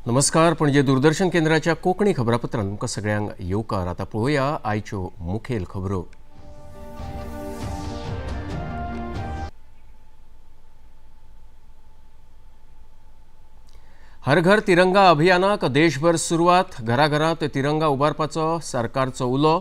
नमस्कार, पणजे दूरदर्शन केंद्राच्या कोंकणी खबरापत्रान तुमकां सगळ्यांक येवकार. आतां पळोवया आयच्यो मुखेल खबरो. हर घर तिरंगा अभियानाक देशभर सुरवात. घराघरांत तिरंगा उबारपाचो सरकारचो उलो.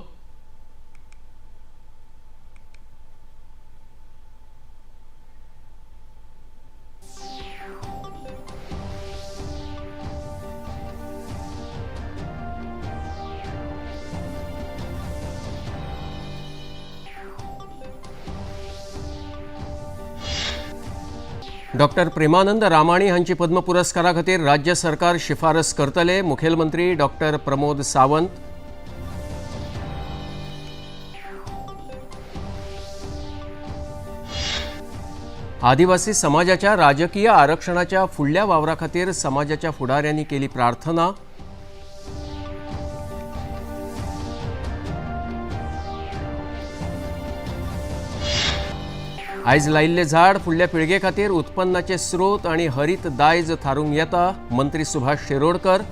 डॉक्टर प्रेमानंद रामाणी हांची पद्म पुरस्कारा खातीर राज्य सरकार शिफारस करतले. मुखेलमंत्री डॉक्टर प्रमोद सावंत. आदिवासी समाजाच्या राजकीय आरक्षणाच्या फुडल्या वावरा खातीर समाजाच्या फुडाऱ्यांनी केली प्रार्थना. आयज लायिल्लें झाड फुडल्या पिळगे खातीर उत्पन्नाचे स्रोत आनी हरीत दायज थारूंक येता. मंत्री सुभाष शिरोडकर.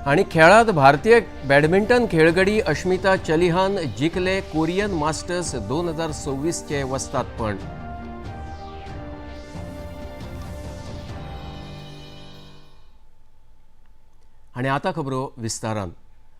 आनी खेळांत भारतीय बॅडमिंटन खेळगडी अश्मिता चलिहान जिखले कोरियन मास्टर्स 2026 चे वस्तादपण. आनी आतां खबरो विस्तारान.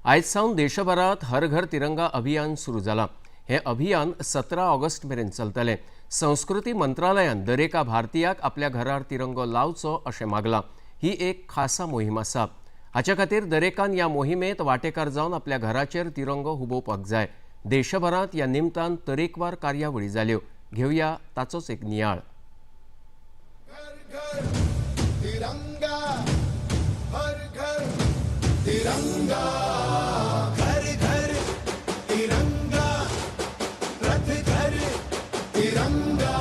आयज सावन देशभरात हर घर तिरंगा अभियान सुरू जालां. हें अभियान 17 ऑगस्ट मेरेन चलतलें. संस्कृती मंत्रालयान दरेका भारतीयाक आपल्या घरार तिरंगो लावचो अशें मागलां. ही एक खासा मोहीम आसा. हाचे खातीर दरेकान ह्या मोहिमेंत वांटेकार जावन आपल्या घराचेर तिरंगो हुबोवपाक जाय. देशभरांत ह्या निमतान तरेकवार कार्यावळी जाल्यो. घेवया ताचोच एक नियाळ. तिरंगा, घर घर तिरंगा, रथ घर तिरंगा.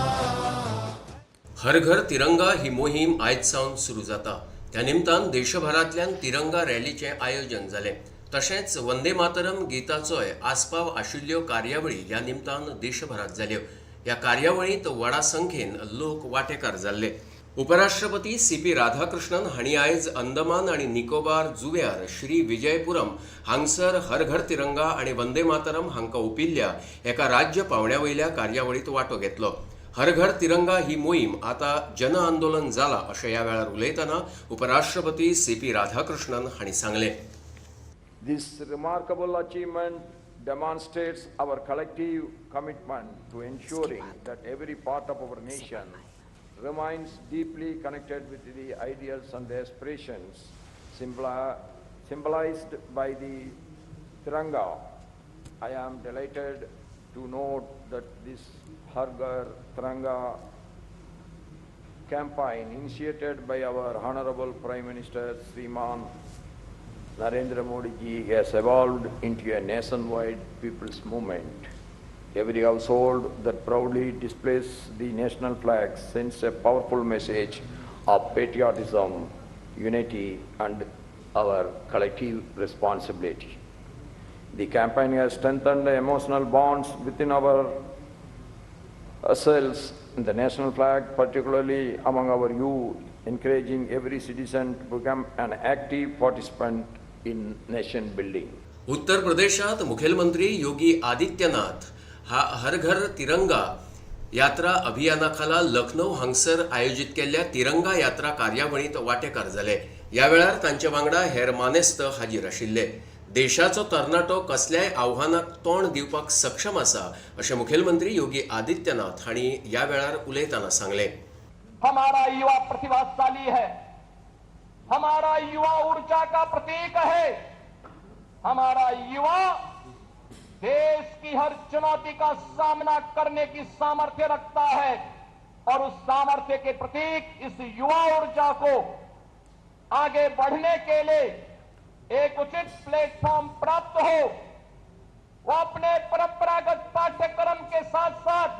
हर घर तिरंगा ही मोहीम आयज सावन सुरू जाता. त्या निमतान देशभरांतल्यान तिरंगा रॅलीचें आयोजन जालें. तशेंच वंदे मातरम गीताचोय आस्पाव आशिल्ल्यो कार्यावळी ह्या निमतान देशभरांत जाल्यो. ह्या कार्यावळींत व्हडा संख्येन लोक वांटेकार जाल्ले. उपराष्ट्रपती सी पी राधाकृष्णन हांणी आयज अंदमान आनी निकोबार जुव्यार श्री विजयपुरम हांगसर हर घर तिरंगा आनी वंदे मातरम हांकां ओंपिल्ल्या एका राज्य पावंड्या वयल्या कार्यावळींत वांटो घेतलो. हर घर तिरंगा ही मोहीम आतां जन आंदोलन जाला अशें ह्या वेळार उलयतना उपराष्ट्रपती सी पी राधाकृष्णन हांणी सांगलें. This remarkable achievement demonstrates our collective commitment to ensuring that every part of our nation remains deeply connected with the ideals and the aspirations symbolized by the Tiranga. I am delighted to note that this Har Ghar Tiranga campaign initiated by our Honorable Prime Minister Sriman Narendra Modi ji has evolved into a nationwide people's movement. Every household that proudly displays the national flag sends a powerful message of patriotism, unity, and our collective responsibility. The campaign has strengthened the emotional bonds within ourselves and the national flag, particularly among our youth, encouraging every citizen to become an active participant in nation building. उत्तर प्रदेशात मुखेलमंत्री योगी आदित्यनाथ हा हर घर तिरंगा यात्रा अभियानाखाला लखनौ हांगसर आयोजीत केल्ल्या तिरंगा यात्रा कार्यावळींत वांटेकार जाले. ह्या वेळार तांचे वांगडा हेर मानेस्त हाजीर आशिल्ले. देशाचो तरणाटो कसल्याय आव्हानाक तोंड दिवपाक सक्षम आसा अशें मुखेलमंत्री योगी आदित्यनाथ हांणी ह्या वेळार उलयतना सांगलें. हमारा युवा प्रतिभाशाली है, हमारा युवा ऊर्जा का प्रतीक है, हमारा युवा देश की हर चुनौती का सामना करने की सामर्थ्य रखता है और उस सामर्थ्य के प्रतीक इस युवा ऊर्जा को आगे बढ़ने के लिए एक उचित प्लेटफॉर्म प्राप्त हो, वो अपने परंपरागत पाठ्यक्रम के साथ साथ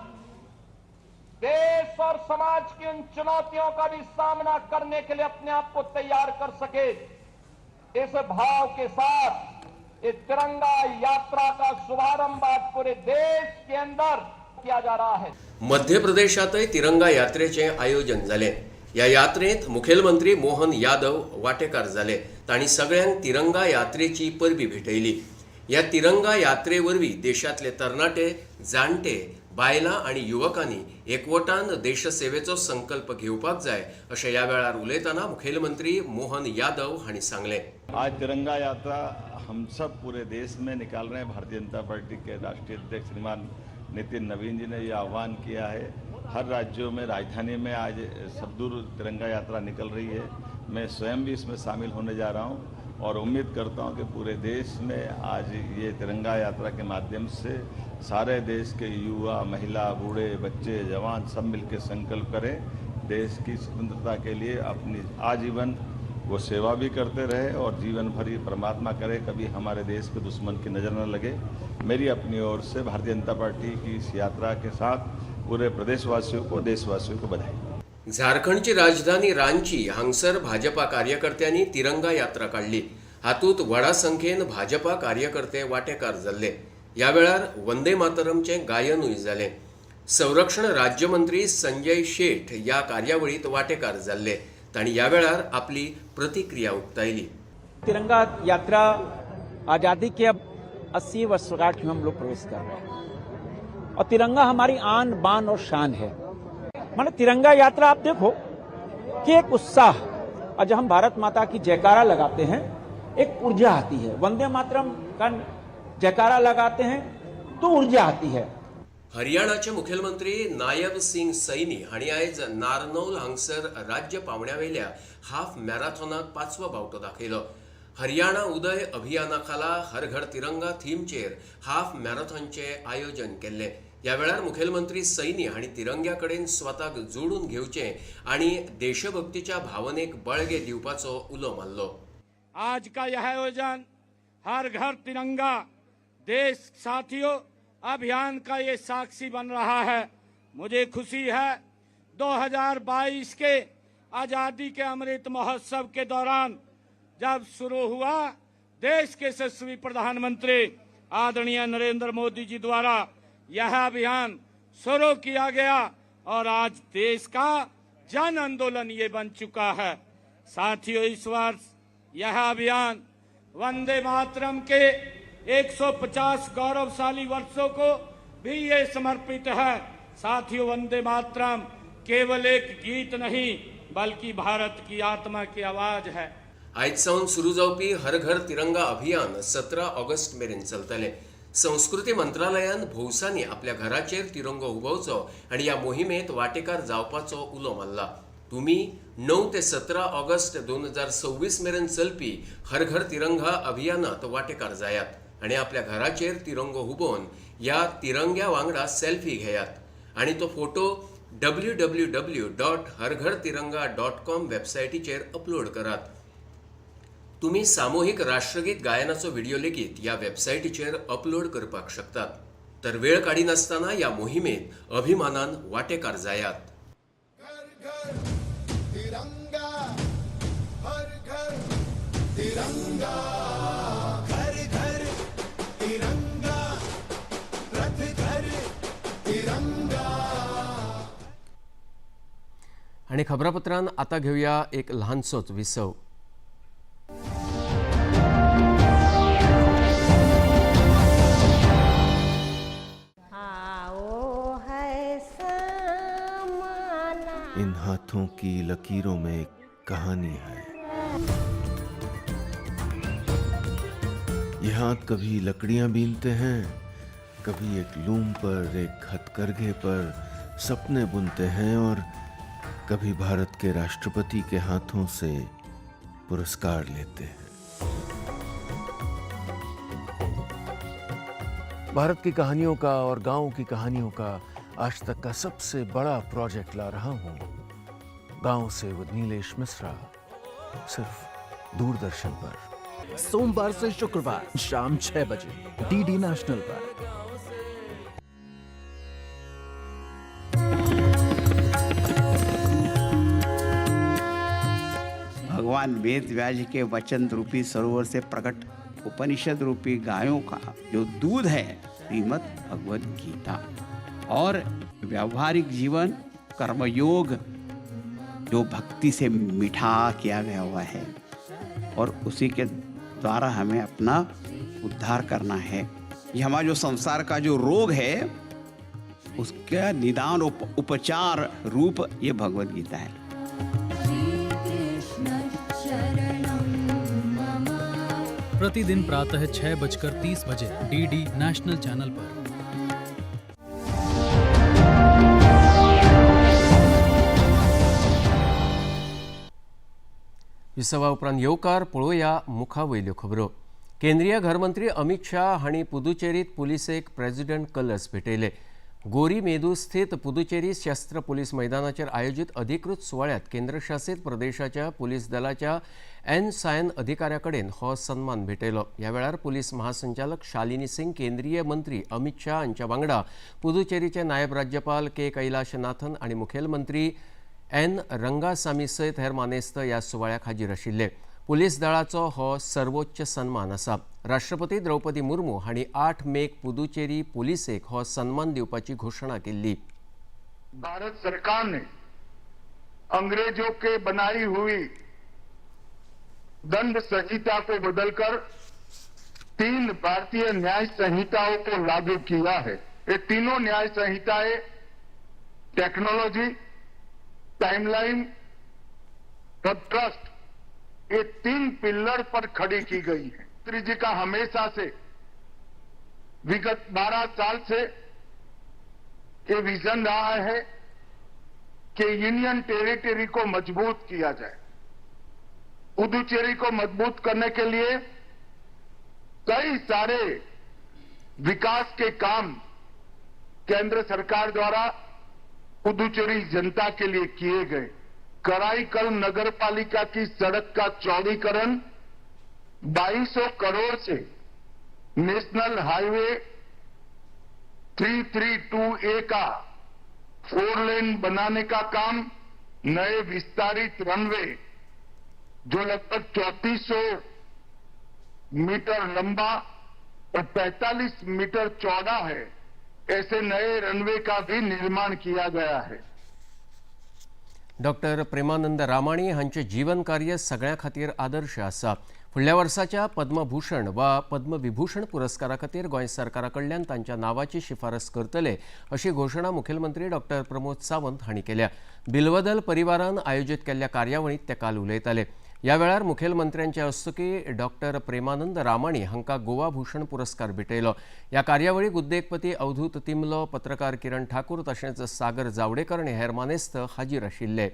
देश और समाज की उन चुनौतियों का भी सामना करने के लिए अपने आप को तैयार कर सके। इस भाव के साथ इस तिरंगा यात्रा का शुभारंभ आज पूरे देश के अंदर किया जा रहा है। मध्य प्रदेशातय तिरंगा यात्रेचें आयोजन जालें। ह्या यात्रेंत मुखेलमंत्री मोहन यादव वांटेकार जाले। तांणी सगळ्यांक तिरंगा यात्रेची परबी भेटयली। ह्या तिरंगा यात्रे वरवीं देशांतले तरणाटे, जाणटे, बायलां आनी युवकांनी एकवटान देशसेवेचो संकल्प घेवपाक जाय अशें ह्या वेळार उलयतना मुखेलमंत्री मोहन यादव हांणी सांगलें। आज तिरंगा यात्रा हम सब पूरे देश में निकाल रहे हैं। भारतीय जनता पार्टी के राष्ट्रीय अध्यक्ष श्रीमान नितिन नवीन जी ने ये आह्वान किया है। हर राज्यों में, राजधानी में आज सब दूर तिरंगा यात्रा निकल रही है। मैं स्वयं भी इसमें शामिल होने जा रहा हूँ और उम्मीद करता हूँ कि पूरे देश में आज ये तिरंगा यात्रा के माध्यम से सारे देश के युवा, महिला, बूढ़े, बच्चे, जवान सब मिलकर संकल्प करें, देश की स्वतंत्रता के लिए अपनी आजीवन वो सेवा भी करते रहे और जीवन भर ये परमात्मा करे कभी हमारे देश पे दुश्मन की नज़र न लगे। मेरी अपनी ओर से भारतीय जनता पार्टी की इस यात्रा के साथ पूरे प्रदेशवासियों को, देशवासियों को बधाई। झारखंडची राजधानी रांची हांगसर भाजपा कार्यकर्त्यांनी तिरंगा यात्रा काडली। हातूंत व्हडा संख्येन भाजपा कार्यकर्ते वांटेकार जाल्ले। ह्या वेळार वंदे मातरमचें गायनूय जालें। संरक्षण राज्यमंत्री संजय शेठ ह्या कार्यावळींत वांटेकार जाल्ले। तांणी ह्या वेळार आपली प्रतिक्रिया उक्तायली। तिरंगा यात्रा आज़ादी के अब 80 वर्षगांठ में हम लोग प्रवेश कर रहे हैं और तिरंगा हमारी आन बान और शान है। माने तिरंगा यात्रा आप देखो कि एक उत्साह, और जब हम भारत माता की जयकारा लगाते हैं एक ऊर्जा आती है। वंदे मातरम का जयकारा लगाते हैं तो ऊर्जा आती है। हरियाणाचे मुखेलमंत्री नायब सिंग सैनी हांणी आयज नारनौल हांगसर राज्य पावंड्यावेल्या हाफ मॅरेथॉनाक पांचवो बावटो दाखयलो। हरियाणा उदय अभियाना खाला हर घर तिरंगा थीमचेर हाफ मॅरेथॉनचें आयोजन केल्लें। ह्या वेळार मुखेलमंत्री सैनी हांणी तिरंग्या कडेन स्वताक जोडून घेवचें आनी देशभक्तीच्या भावनेक बळगें दिवपाचो उलो मारलो। आज का यह आयोजन हर घर तिरंगा देश साथियों अभियान का ये साक्षी बन रहा है। मुझे खुशी है 2022 के आज़ादी के अमृत महोत्सव के दौरान जब शुरू हुआ, देश के यशस्वी प्रधानमंत्री आदरणीय नरेंद्र मोदी जी द्वारा यह अभियान शुरू किया गया और आज देश का जन आंदोलन ये बन चुका है। साथियों, इस वर्ष यह अभियान वंदे मातरम के 150 गौरवशाली वर्षों को भी ये समर्पित है। साथियों, वंदे मातरम केवल एक गीत नहीं बल्कि भारत की आत्मा की आवाज है। आयज सावन सुरू जावपी हर घर तिरंगा अभियान 17 ऑगस्ट मेरेन चलतलें। संस्कृती मंत्रालयान भौसांनी आपल्या घराचेर तिरंगो हुबोवचो आनी ह्या मोहिमेंत वांटेकार जावपाचो उलो मारला। तुमी 9 ते 17 ऑगस्ट 2026 मेरेन चलपी हर घर तिरंगा अभियानात वांटेकार जायात आनी आपल्या घराचेर तिरंगो हुबोवन ह्या तिरंग्या वांगडा सेल्फी घेयात आनी तो फोटो www.harghartiranga.com वेबसायटीचेर अपलोड करात। तुमी सामुहीक राष्ट्रगीत गायनाचो व्हिडिओ लेगीत ह्या वेबसायटीचेर अपलोड करपाक शकतात। तर वेळ काडिनासतना ह्या मोहिमेंत अभिमानान वांटेकार जायात। घर घर तिरंगा, हर घर तिरंगा, घर घर तिरंगा, रथ घर तिरंगा। आनी खबरापत्रान आतां घेवया एक ल्हानसोच विसव। इन हाथों की लकीरों में एक कहानी है। ये हाथ कभी लकड़ियां बीनते हैं, कभी एक लूम पर, एक हथकरघे पर सपने बुनते हैं और कभी भारत के राष्ट्रपति के हाथों से पुरस्कार लेते हैं। भारत की कहानियों का और गांव की कहानियों का आज तक का सबसे बड़ा प्रोजेक्ट ला रहा हूं, गांव से विद नीलेश मिश्रा, सिर्फ दूरदर्शन पर। सोमवार से शुक्रवार शाम 6 बजे डीडी नेशनल पर। भगवान वेद व्यास के वचन रूपी सरोवर से प्रकट उपनिषद रूपी गायों का जो दूध है, श्रीमद् भगवद गीता। और व्यावहारिक जीवन कर्मयोग जो भक्ति से मीठा किया गया हुआ है और उसी के द्वारा हमें अपना उद्धार करना है। ये हमारा जो संसार का जो रोग है उसका निदान उपचार रूप ये भगवत गीता है। प्रतिदिन प्रातः 6:30 बजे डीडी नेशनल चैनल पर। विसवा उपरांत येवकार. पळोवया मुखा वयल्यो खबरो. केंद्रीय घरमंत्री अमित शाह हांणी पुदुचेरीत पुलिसेक प्रेसिडेंट कलर्स भेटयले. गोरी स्थित पुदुचेरी शस्त्र पुलीस मैदानाचेर आयोजित अधिकृत सुवाळ्यात केंद्रशासित प्रदेशाच्या पुलीस दलाच्या एन सायन अधिकाऱ्या कडेन हो सन्मान भेटयलो. ह्या वेळार पुलीस महासंचालक शालिनी सिंग, केंद्रीय मंत्री अमित शाह हांच्या वांगडा पुदुचेरीचे नायब राज्यपाल के कैलाशनाथन आनी मुखेलमंत्री एन रंगासामी सयत हेर मानेस्त ह्या सुवाळ्याक हाजीर आशिल्ले. पुलीस दळाचो हो सर्वोच्च सन्मान आसा. राष्ट्रपती द्रौपदी मुर्मू हांणी 8 मेक पुदुचेरी पुलिसेक हो सन्मान दिवपाची घोशणा केल्ली. भारत सरकार ने अंग्रेजों के बनाई हुई दंड संहिता को बदलकर 3 भारतीय न्याय संहिताओं को लागू किया है। ये तीनों न्याय संहिताएं टेक्नोलॉजी, टाइमलाइन और ट्रस्ट, ये 3 पिलर पर खड़ी की गई है। मंत्री जी का हमेशा से विगत 12 साल से ये विजन रहा है कि यूनियन टेरिटरी को मजबूत किया जाए। पुदुचेरी को मजबूत करने के लिए कई सारे विकास के काम केंद्र सरकार द्वारा पुदुचेरी जनता के लिए किए गए। कराईकल नगर पालिका की सड़क का चौड़ीकरण 2200 करोड़ से नेशनल हाईवे 332A का 4 लेन बनाने का काम, नए विस्तारित रनवे जो लगभग 3400 मीटर लंबा और 45 मीटर चौड़ा है, ऐसे नए रनवे का भी निर्माण किया गया है। डॉक्टर प्रेमानंद रामाणी हांचे जीवन कार्य सगळ्यां खातीर आदर्श आसा. फुडल्या वर्साच्या पद्मभूषण वा पद्मविभूषण पुरस्कारा खातीर गोंय सरकारा कडल्यान तांच्या नांवाची शिफारस करतले अशी घोशणा मुखेलमंत्री डॉक्टर प्रमोद सावंत हांणी केल्या. बिलवदल परिवारान आयोजीत केल्ल्या कार्यावळींत ते काल उलयताले. ह्या वेळार मुखेलमंत्र्यांच्या हस्तुकी डॉक्टर प्रेमानंद रामाणी हांकां गोवा भूषण पुरस्कार भेटयलो. ह्या कार्यावळीक उद्देगपती अवधूत तिमलो, पत्रकार किरण ठाकूर तशेंच सागर जावडेकर आनी हेर मानेस्त हाजीर आशिल्ले.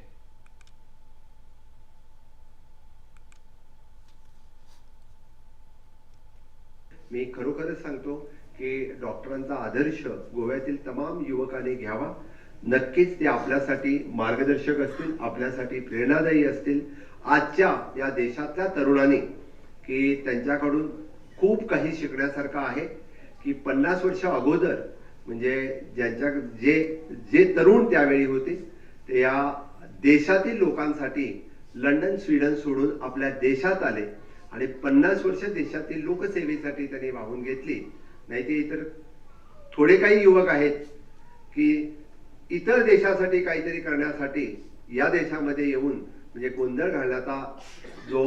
मी खरोखरच सांगतो की डॉक्टरांचा आदर्श गोव्यातील तमाम युवकांनी घ्यावा. नक्कीच ते आपल्यासाठी मार्गदर्शक असतील, आपल्यासाठी प्रेरणादायी असतील. आजच्या या देशातल्या तरुणांनी की त्यांच्याकडून खूप काही शिकण्यासारखं आहे की 50 वर्ष अगोदर म्हणजे ज्यांच्या जे जे तरुण त्यावेळी होते ते या देशातील लोकांसाठी लंडन स्वीडन सोडून आपल्या देशात आले आणि 50 वर्ष देशातील लोकसेवेसाठी त्यांनी वाहून घेतली. नाही ते इतर थोडे काही युवक आहेत की इतर देशासाठी काहीतरी करण्यासाठी या देशामध्ये येऊन म्हणजे गोंधळ घालण्याचा जो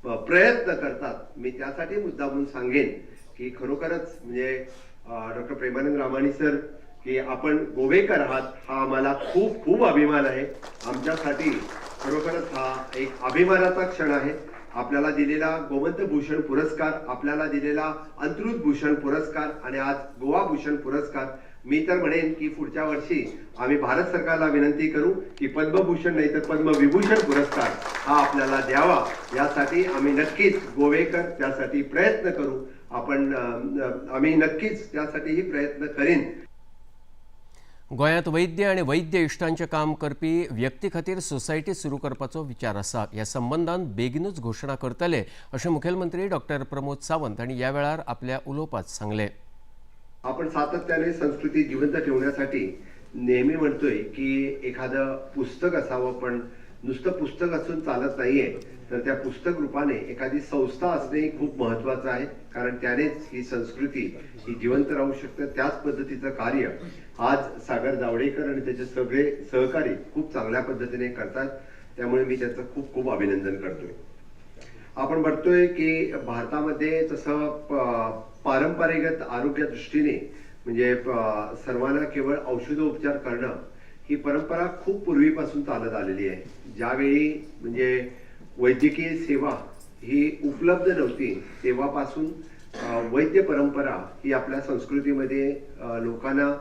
प्रयत्न करतात, मी त्यासाठी मुद्दामून सांगेन की खरोखरच म्हणजे डॉक्टर प्रेमानंद रामाणी सर की आपण गोवेकर आहात हा आम्हाला खूप खूप अभिमान आहे. आमच्यासाठी खरोखरच हा एक अभिमानाचा क्षण आहे. आपल्याला दिलेला गोमंत भूषण पुरस्कार, आपल्याला दिलेला अंत्रुज भूषण पुरस्कार आणि आज गोवा भूषण पुरस्कार, मी तर म्हणेन की पुढच्या वर्षी आम्ही भारत सरकारला विनंती करू की पद्मभूषण नाही तर पद्मविभूषण पुरस्कार हा आपल्याला द्यावा. यासाठी आम्ही नक्कीच गोवेकर त्यासाठी प्रयत्न करू. आपण आम्ही नक्कीच त्यासाठीही प्रयत्न करीन. गोंयांत वैद्य आनी वैद्य इश्टांचें काम करपी व्यक्ती खातीर सोसायटी सुरू करपाचो विचार आसा. ह्या संबंदान बेगीनूच घोशणा करतले अशें मुखेलमंत्री डॉक्टर प्रमोद सावंत हांणी ह्या वेळार आपल्या उलोवपांत सांगलें. आपण सातत्याने संस्कृती जिवंत ठेवण्यासाठी नेहमी म्हणतोय की एखादं पुस्तक असावं, पण नुसतं पुस्तक असून चालत नाहीये, तर त्या पुस्तक रूपाने एखादी संस्था असणेही खूप महत्वाचं आहे, कारण त्यानेच ही संस्कृती ही जिवंत राहू शकते. त्याच पद्धतीचं कार्य आज सागर जावडेकर आणि त्याचे सगळे सहकारी खूप चांगल्या पद्धतीने करतात, त्यामुळे मी त्यांचं खूप खूप अभिनंदन करतोय. आपण बघतोय की भारतामध्ये तसं पारंपरिक आरोग्य दृष्टीने म्हणजे सर्वांना केवळ औषधोपचार करणं ही परंपरा खूप पूर्वीपासून चालत आलेली आहे. ज्यावेळी म्हणजे वैद्यकीय सेवा ही उपलब्ध नव्हती तेव्हापासून वैद्य परंपरा ही आपल्या संस्कृतीमध्ये लोकांना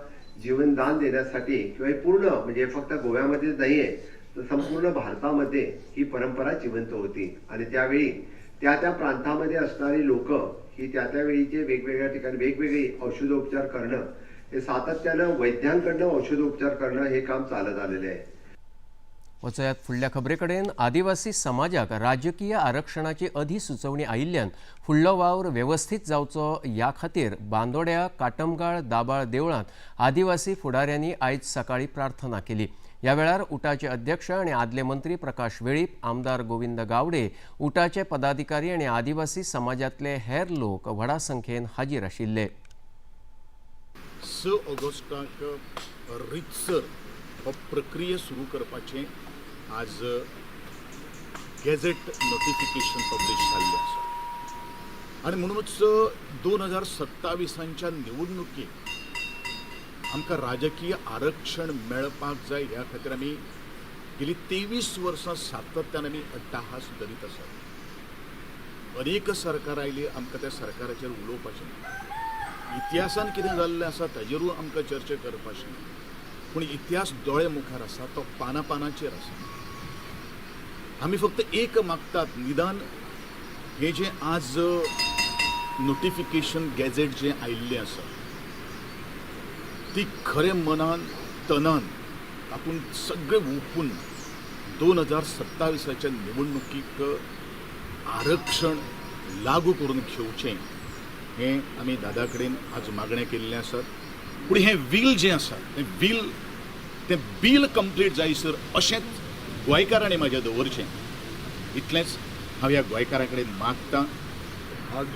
जीवनदान देण्यासाठी किंवा पूर्ण म्हणजे फक्त गोव्यामध्येच नाही आहे तर संपूर्ण भारतामध्ये ही परंपरा जिवंत होती. आणि त्यावेळी त्या त्या प्रांतामध्ये असणारी लोक ही त्या त्यावेळीचे वेगवेगळ्या ठिकाणी वेगवेगळी औषधोपचार करणं हे सातत्यानं वैद्यांकडनं औषधोपचार करणं हे काम चालत आलेलं आहे. वचयात फुडल्या खबरे कडेन. आदिवासी समाजाक राजकीय आरक्षणाची अधिसुचोवणी आयिल्ल्यान फुडलो वावर वेवस्थीत जावचो ह्या खातीर बांदोड्या काटमगाळ दाबाळ देवळांत आदिवासी फुडाऱ्यांनी आयज सकाळी प्रार्थना केली. ह्या वेळार उटाचे अध्यक्ष आणि आदले मंत्री प्रकाश वेळीप, आमदार गोविंद गावडे, उटाचे पदाधिकारी आणि आदिवासी समाजातले हेर लोक व्हडा संख्येन हाजीर आशिल्ले. 6 ऑगस्टाक रितसर हो प्रक्रिया सुरू करपाचें आज गॅझेट नोटिफिकेशन पब्लिश जाल्लें आसा आनी म्हणूनच 2027 निवडणुकेक आमकां राजकीय आरक्षण मेळपाक जाय ह्या खातीर आमी गेली 23 वर्सां सातत्यान आमी अट्टाहास धरीत आसात. अनेक सरकार आयली, आमकां त्या सरकाराचेर उलोवपाचें ना, इतिहासान कितें जाल्लें आसा ताजेरूय आमकां चर्चा करपाची ना, पूण इतिहास दोळे मुखार आसा, तो पाना पानाचेर आसा. आमी फक्त एक मागतात, निदान हें जें आज नोटिफिकेशन गॅझेट जें आयिल्लें आसा ती खरें मनान तनान तातूंत सगळें ओंपून 2027 निवडणुकीक आरक्षण लागू करून घेवचें हें आमी दादा कडेन आज मागणें केल्लें आसा. पूण हें वील जें आसा तें वील तें बील कंप्लीट जायसर अशेंच गोंयकारांनी म्हाजें दवरचें इतलेंच हांव ह्या गोंयकारां कडेन मागतां. आज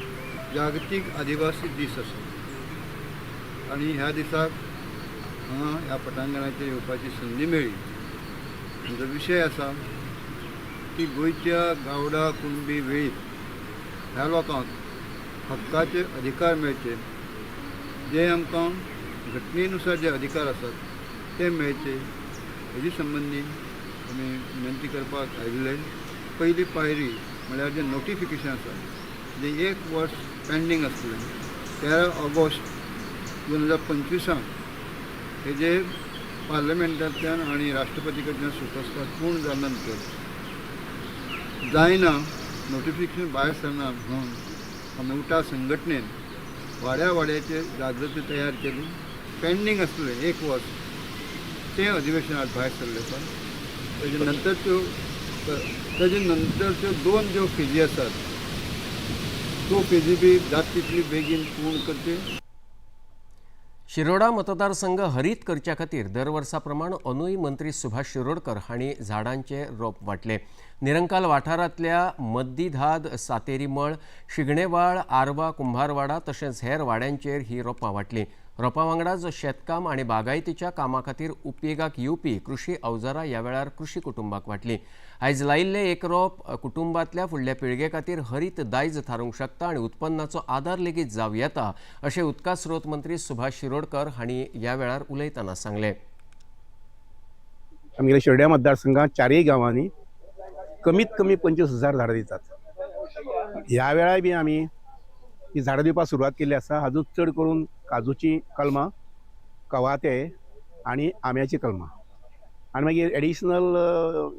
जागतीक आदिवासी दीस आसा आनी ह्या दिसाक हांगा ह्या पटांगणाचेर येवपाची संदी मेळ्ळी. आमचो विशय आसा की गोंयच्या गावडा कुणबी वेळीप ह्या लोकांक हक्काचे अधिकार मेळचे, जे आमकां घटनेनुसार जे अधिकार आसात ते मेळचे हेजे संबंदी आमी विनंती करपाक आयिल्ले. पयली पायरी म्हळ्यार जें नोटिफिकेशन आसा जें 1 वर्स पेंडींग आसलें 13 ऑगस्ट 2025 हेजे पार्लमेंटांतल्यान आनी राष्ट्रपती कडल्यान सुप्रस्ताव पूर्ण जाल्या नंतर जायना नोटिफिकेशन भायर सरना म्हणून आमी उटा संघटनेन वाड्या वाड्याचे जागृती तयार केली. पेंडींग आसलें 1 वर्स तें अधिवेशन आज भायर सरलें आसा. तेजे नंतरच्यो 2 ज्यो फेजी आसात त्यो फेजी बी जाता तितली बेगीन पूर्ण करचे. शिरोडा मतदारसंघ हरीत करच्या खातीर दर वर्सा प्रमाण अंदूय मंत्री सुभाष शिरोडकर हांणी झाडांचे रोप वांटले. निरंकाल वाठारांतल्या मद्दीधाद, सातेरीमळ, शिगणेवाळ, आरवा, कुंभारवाडा तशेंच हेर वाड्यांचेर ही रोपां वांटली. रोपां वांगडाच शेतकाम आनी बागायतीच्या कामा खातीर उपेगाक येवपी कृशी अवजारां ह्या वेळार कृशी कुटुंबाक वांटली. आयज लायिल्लें एक रोप कुटुंबांतल्या फुडल्या पिळगे खातीर हरीत दायज थारूंक शकता आनी उत्पन्नाचो आदार लेगीत जावं येता अशें उदका स्रोत मंत्री सुभाष शिरोडकर हांणी ह्या वेळार उलयतना सांगलें. आमगेल्या शिर्ड्या मतदारसंघात 4 गांवांनी कमीत कमी 25,000 झाडां दितात. ह्या वेळार बी आमी ही झाडां दिवपाक सुरवात केल्ली आसा. हाजून चड करून काजूची कलमां, कवाते आनी आंब्याची कलमां आनी मागीर एडिशनल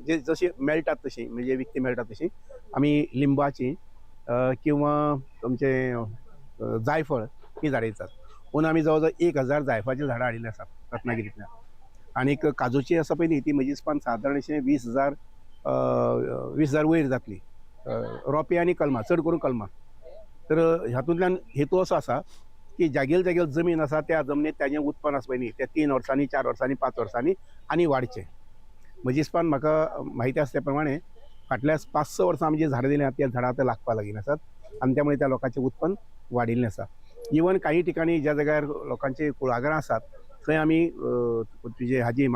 जे जशी मेळटात तशी म्हणजे विकती मेळटात तशी आमी लिंबाची किंवा तुमचे जायफळ ही झाडां दितात. पूण आमी जवळ जवळ 1000 जायफळाची झाडां हाडिल्लीं आसात रत्नागिरींतल्यान. आनीक काजूची आसा पळय न्ही ती म्हजी हिसपान सादारण अशें 20,000 वयर जातली. रोपे आनी कलमां, चड करून कलमां. तर हातूंतल्यान हेतू असो आसा की जागेल जागेल जमीन आसा त्या जमनीत ताजें उत्पन्न आसा पळय न्ही तें 3 वर्सांनी, 4 वर्सांनी, 5 वर्सांनी आनी वाडचें. म्हजे हिसपान म्हाका म्हायती आसा त्या प्रमाणे फाटल्या 5-6 वर्सां आमी जी झाडां दिल्या त्या झाडां आतां लागपाक लागिल्लीं आसात आनी त्यामुळे त्या लोकांचें उत्पन्न वाडिल्लें आसा. इवन काही ठिकाणी ज्या जाग्यार लोकांची कुळागरां आसात थंय आमी तुजे हाजी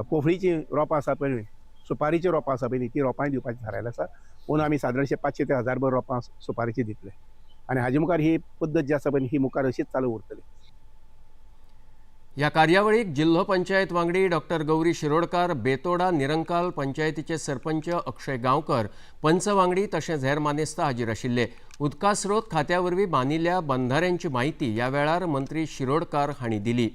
पोफळीची रोपां आसा पळय, सुपारीची रोपां आसा पळय, ती रोपांय दिवपाची थारायलें आसा. पूण आमी सादारणशे 500 ते 1000 भर रोपां सुपारीची दितले आनी हाजे मुखार ही पद्दत जी आसा पळय ही मुखार अशीच चालू उरतली. ह्या कार्यावळीक जिल्हो पंचायत वांगडी डॉक्टर गौरी शिरोडकार, बेतोडा निरंकाल पंचायतीचे सरपंच अक्षय गांवकर, पंच वांगडी तशेंच हेर मानेस्त हाजीर आशिल्ले. उदका स्रोत खात्या वरवीं बांदिल्ल्या बंधाऱ्यांची म्हायती ह्या वेळार मंत्री शिरोडकार हांणी दिली.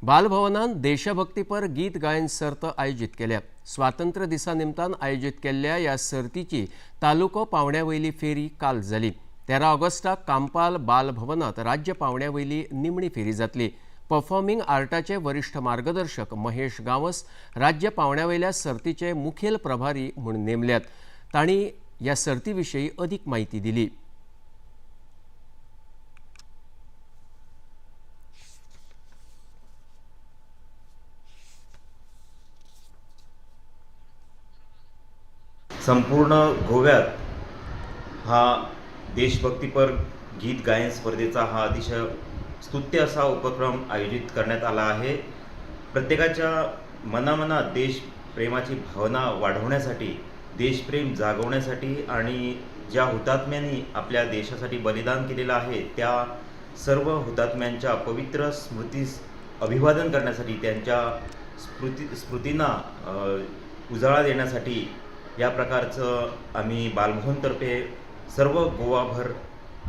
बालभवनान देशभक्तीपर गीत गायन सर्त आयोजीत केल्या. स्वातंत्र्य दिसा निमतान आयोजीत केल्ल्या ह्या सर्तीची तालुको पावण्या वयली फेरी काल जाली. 13 ऑगस्टाक कांपाल बालभवनात राज्य पावण्या वयली निमणी फेरी जातली. परफॉर्मिंग आर्टाचे वरिष्ठ मार्गदर्शक महेश गांवस राज्य पावण्या वयल्या सर्तीचे मुखेल प्रभारी म्हूण नेमल्यात. तांणी ह्या सर्ती विशीं अदीक म्हायती दिली. संपूर्ण गोव्यात हा देशभक्तीपर गीत गायन स्पर्धेचा हा अतिशय स्तुत्य असा उपक्रम आयोजित करण्यात आला आहे. प्रत्येकाच्या मनामनात देशप्रेमाची भावना वाढवण्यासाठी, देशप्रेम जागवण्यासाठी आणि ज्या हुतात्म्यांनी आपल्या देशासाठी बलिदान केलेलं आहे त्या सर्व हुतात्म्यांच्या पवित्र स्मृतीस अभिवादन करण्यासाठी, त्यांच्या स्मृतींना उजाळा देण्यासाठी या प्रकारचं आम्ही बालभवनतर्फे सर्व गोवाभर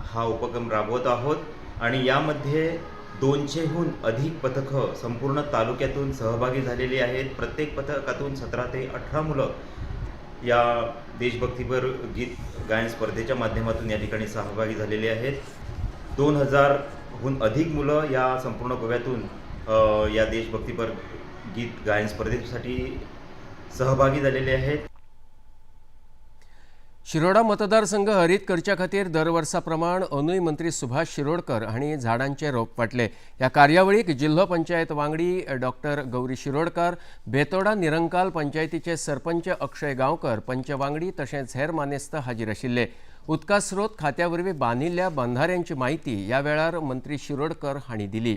हा उपक्रम राबवत आहोत. आणि यामध्ये 200हून अधिक पथकं संपूर्ण तालुक्यातून सहभागी झालेली आहेत. प्रत्येक पथकातून 17 ते 18 मुलं या देशभक्तीपर गीत गायन स्पर्धेच्या माध्यमातून या ठिकाणी सहभागी झालेली आहेत. 2000हून अधिक मुलं या संपूर्ण गोव्यातून या देशभक्तीपर गीत गायन स्पर्धेसाठी सहभागी झालेले आहेत. शिरोडा मतदारसंघ हरीत करच्या खातीर दर वर्सा प्रमाण अंदूय मंत्री सुभाष शिरोडकर हांणी झाडांचे रोप वांटले. ह्या कार्यावळीक जिल्हो पंचायत वांगडी डॉक्टर गौरी शिरोडकर, बेतोडा निरंकाल पंचायतीचे सरपंच अक्षय गांवकर, पंच वांगडी तशेंच हेर मानेस्त हाजीर आशिल्ले. उदका स्रोत खात्या वरवीं बांदिल्ल्या बंधाऱ्यांची म्हायती ह्या वेळार मंत्री शिरोडकर हांणी दिली.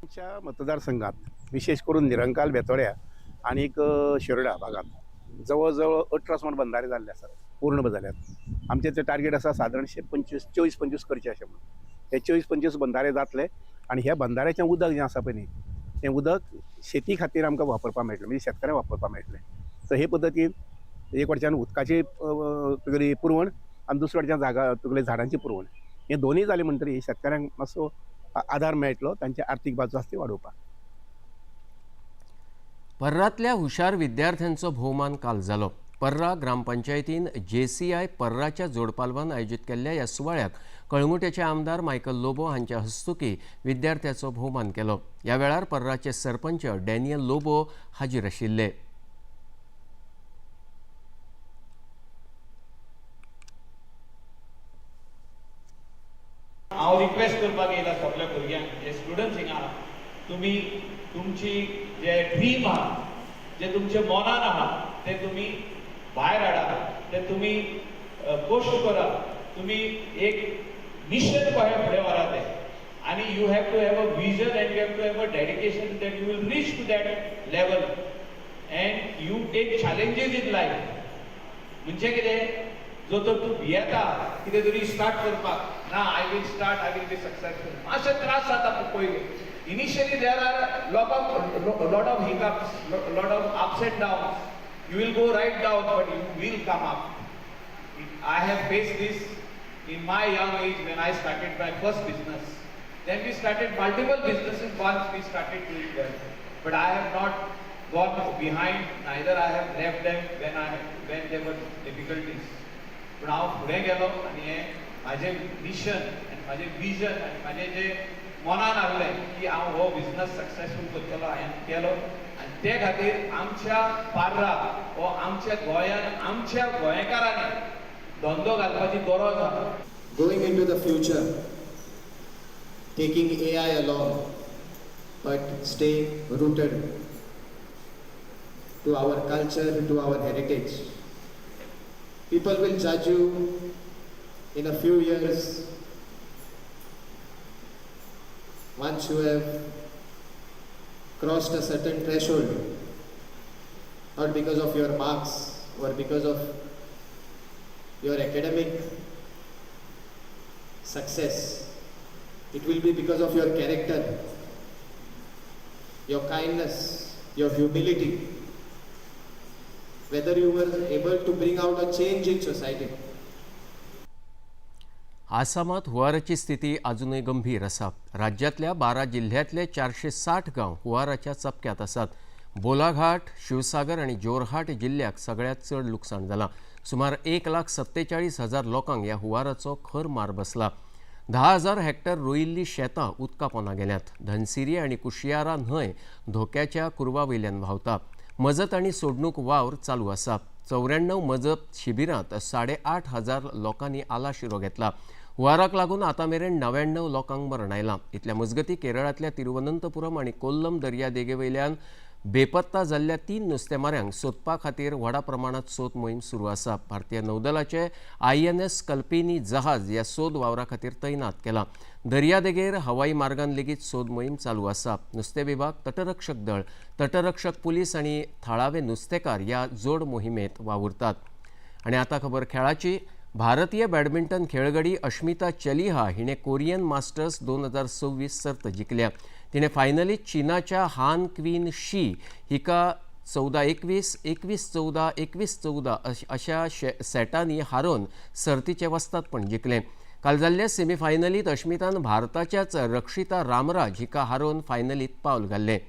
आमच्या मतदारसंघात विशेष करून निरंकाल, बेतोड्या आनीक शिरोडा भागात जवळ जवळ 18 सुमार बंधारे जाल्ले आसात, पूर्ण जाल्यात. आमचे ते टार्गेट आसा सादारणशे 24-25 करचे अशें म्हणून. हे 24-25 बंधारे जातले आनी ह्या बंधाऱ्याचें उदक जें आसा पळय न्ही तें उदक शेती खातीर आमकां वापरपाक मेळटलें, म्हणजे शेतकाऱ्यांक वापरपाक मेळटलें. तर हे पद्दतीन एक वटच्यान उदकाची तुगेली पुरवण आनी दुसरे वटच्यान जागा तुगेली झाडांची पुरवण, हे दोनूय जाले म्हणटरीर शेतकाऱ्यांक मातसो आदार मेळटलो तांची आर्थीक बाजू आसा ती वाडोवपाक. पर्रातल्या हुशार विद्यार्थ्यांचो भोवमान काल जालो. पर्रा ग्रामपंचायतीन JCI पर्राच्या जोडपालवान आयोजीत केल्ल्या ह्या सुवाळ्याक कळंगुटेचे आमदार मायकल लोबो हांच्या हस्तुकी विद्यार्थ्याचो भोवमान केलो. ह्या वेळार पर्राचे सरपंच डॅनियल लोबो हाजीर आशिल्ले. हांव रिक्वेस्ट करपाक येयला सगल्या भुरग्यांक जे स्टुडंट्स हिंगा आहा, तुमी तुमची जे ड्रीम आहा, जे तुमचे मनान आहा ते तुमी भायर हाडा, ते तुमी कोशिश करा, तुमी एक मिशन कशें फुडें व्हरा तें. आनी you have to have a vision and you have to have a dedication that you will reach to that level and you take challenges in life. म्हणजे कितें, जो तर तूं भियेता कितें तरी स्टार्ट करपाक, ना I will start, I will be successful, मातशे त्रास जाता पयलीं. Initially there are lot of hiccups, lot of ups and downs. You will go right down, but you will come up. I have faced this in my young age when I started my first business. Then we started multiple businesses once we started doing well. But I have not gone behind, neither I have left them when there were difficulties. पूण हांव फुडें गेलो आनी हें म्हाजें mission आनी म्हाजें vision आनी म्हाजें जें मनान आहलें की हांव हो बिजनस सक्सेसफूल करतलो, हांवें केलो. आनी ते खातीर आमच्या पार्रा हो आमच्या गोंयान आमच्या गोंयकारांनी धंदो घालपाची गरज आसा. Going into the future, taking AI along, but staying rooted to our culture, to our heritage. People will judge you in a few years once you have crossed a certain threshold, not because of your marks or because of your academic success. It will be because of your character, your kindness, your humility, whether you were able to bring out a change in society. आसामात हुंवाराची स्थिती अजूनय गंभीर आसा. राज्यांतल्या 12 जिल्ह्यांतले 460 गांव हुंवाराच्या चपक्यात आसात. बोलाघाट, शिवसागर आनी जोरहाट जिल्ल्याक सगळ्यांत चड लुकसाण जालां. सुमार 1,47,000 लोकांक ह्या हुंवाराचो खर मार बसला. 10,000 हेक्टर रोयिल्लीं शेतां उदका पोंदा गेल्यांत. धनसिरी आनी कुशियारा न्हंय धोक्याच्या कुरवा वयल्यान व्हांवता. मजत आनी सोडणूक वावर चालू आसा. 94 मजत शिबिरांत 8,500 लोकांनी आलाशिरो घेतला. हुंवाराक लागून आतां मेरेन 99 लोकांक मरण आयलां. इतल्या मजगतीं केरळांतल्या तिरुवनंतपुरम आनी कोल्लम दर्यादेगे वयल्यान बेपत्ता जाल्ल्या 3 नुस्तेमाऱ्यांक सोदपा खातीर व्हडा प्रमाणांत सोद मोहीम सुरू आसा. भारतीय नौदलाचे INS Kalpeni जहाज ह्या सोद वावरा खातीर तैनात केलां. दर्यादेगेर हवाई मार्गान लेगीत सोद मोहीम चालू आसा. नुस्तें विभाग, तटरक्षक दळ, तटरक्षक पुलीस आनी थळावे नुस्तेकार ह्या जोड मोहिमेंत वावुरतात. आनी आतां खबर खेळाची. भारतीय बॅडमिंटन खेळगडी अश्मिता चलिहा हिणें कोरियन मास्टर्स 2026 सर्त जिखल्या. तिणें फायनलीत चीनाच्या हान क्वीन शी हिका 14-21, 21-14, 21-14 अशा सेटांनी हारोवन सर्तीचें वस्तादपण जिखलें. काल जाल्ल्या सेमीफायनलीत अश्मितान भारताच्याच रक्षिता रामराज हिका हारोवन फायनलीत पावल घाल्लें.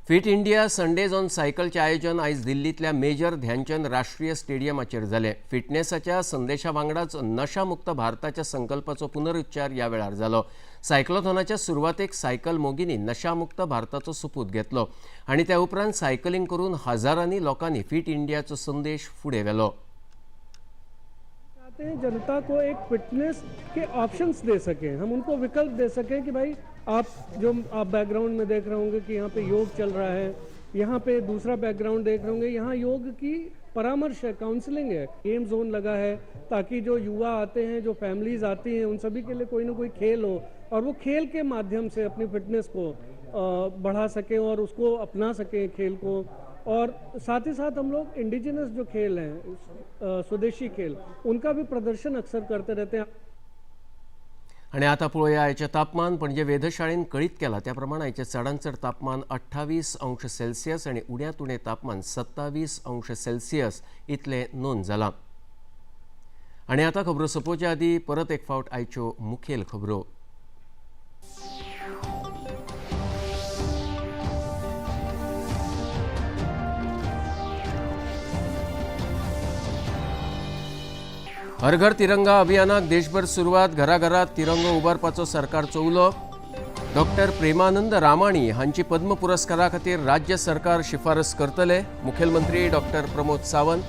फिट इंडिया संडेज ऑन सायकलचें आयोजन आयज दिल्लींतल्या मेजर ध्यानचंद राष्ट्रीय स्टेडियमाचेर जालें. फिटनेसाच्या संदेशा वांगडाच नशामुक्त भारताच्या संकल्पाचो पुनरुच्चार ह्या वेळार जालो. सायक्लोथॉनाच्या सुरवातेक सायकल मोगींनी नशामुक्त भारताचो सोपूत घेतलो आनी त्या उपरांत सायकलींग करून हजारांनी लोकांनी फिट इंडियाचो संदेश फुडें व्हेलो. चाहते हैं जनता को एक फिटनेस के ऑप्शंस दे सकें, हम उनको विकल्प दे सकें कि भाई आप जो आप बैकग्राउंड में देख रहे होंगे कि यहाँ पे योग चल रहा है, यहाँ पे दूसरा बैकग्राउंड देख रहे होंगे, यहाँ योग की परामर्श है, काउंसलिंग है, गेम जोन लगा है, ताकि जो युवा आते हैं, जो फैमिलीज आती हैं, उन सभी के लिए कोई ना कोई खेल हो और वो खेल के माध्यम से अपनी फिटनेस को बढ़ा सकें और उसको अपना सकें खेल को. और साथ ही साथ हम लोग इंडिजिनस जो खेल हैं, स्वदेशी खेल, उनका भी प्रदर्शन अक्सर करते रहते हैं. आनी आतां पळोवया आयचें तापमान. पणजे वेधशाळेन कळीत केलां त्या प्रमाण आयचें चडांत चड तापमान 28 अंश सेल्सियस आनी उण्यांत उणें तापमान 27 अंश सेल्सियस इतलें नोंद जालां. आनी आतां खबरो सोंपोवचे आदीं परत एक फावट आयच्यो मुखेल खबरो. हर घर तिरंगा अभियानाक देशभर सुरवात. घराघरात तिरंगो उबारपाचो सरकारचो उलो. डॉक्टर प्रेमानंद रामाणी हांची पद्म पुरस्कारा खातीर राज्य सरकार शिफारस करतले. मुखेलमंत्री डॉक्टर प्रमोद सावंत.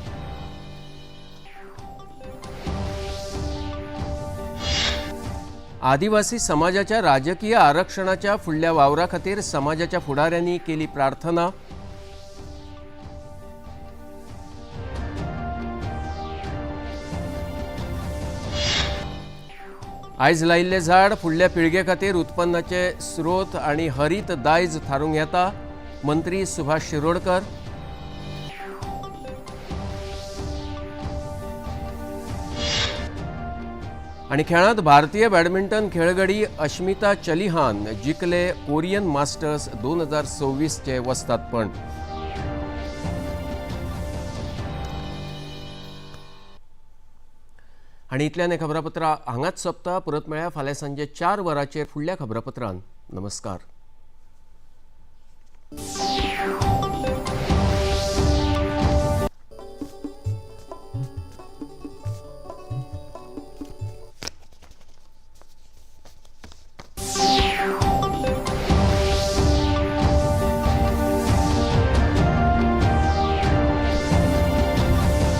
आदिवासी समाजाच्या राजकीय आरक्षणाच्या फुडल्या वावरा खातीर समाजाच्या फुडाऱ्यांनी केली प्रार्थना. आयज लायिल्लें झाड फुडल्या पिळगे खातीर उत्पन्नाचे स्रोत आनी हरीत दायज थारूंक येता. मंत्री सुभाष शिरोडकर. आनी खेळांत भारतीय बॅडमिंटन खेळगडी अश्मिता चलिहान जिखले कोरियन मास्टर्स 2026 चे वस्तादपण. आनी इतल्यान हें खबरापत्र हांगाच सोंपता. परत मेळया फाल्यां सांजे 4 वरांचेर फुडल्या खबरापत्रान. नमस्कार.